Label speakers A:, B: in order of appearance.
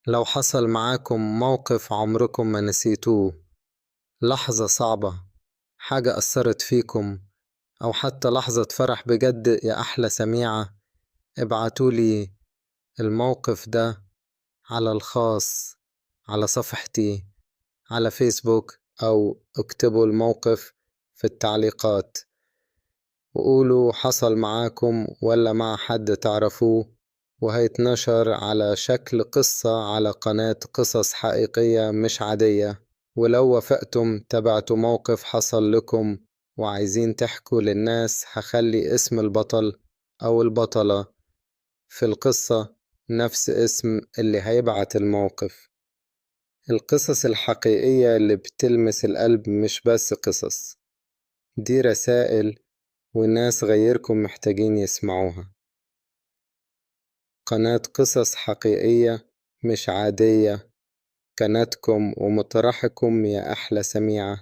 A: لو حصل معاكم موقف عمركم ما نسيتوه، لحظة صعبة، حاجة أثرت فيكم، أو حتى لحظة فرح بجد يا أحلى سميعة، ابعتولي الموقف ده على الخاص، على صفحتي على فيسبوك، أو اكتبوا الموقف في التعليقات وقولوا حصل معاكم ولا مع حد تعرفوه، وهيتنشر على شكل قصة على قناة قصص حقيقية مش عادية. ولو وافقتم تبعتوا موقف حصل لكم وعايزين تحكوا للناس، هخلي اسم البطل أو البطلة في القصة نفس اسم اللي هيبعت الموقف. القصص الحقيقية اللي بتلمس القلب مش بس قصص، دي رسائل وناس غيركم محتاجين يسمعوها. قناة قصص حقيقية مش عادية، قناتكم ومطرحكم يا أحلى سميعة.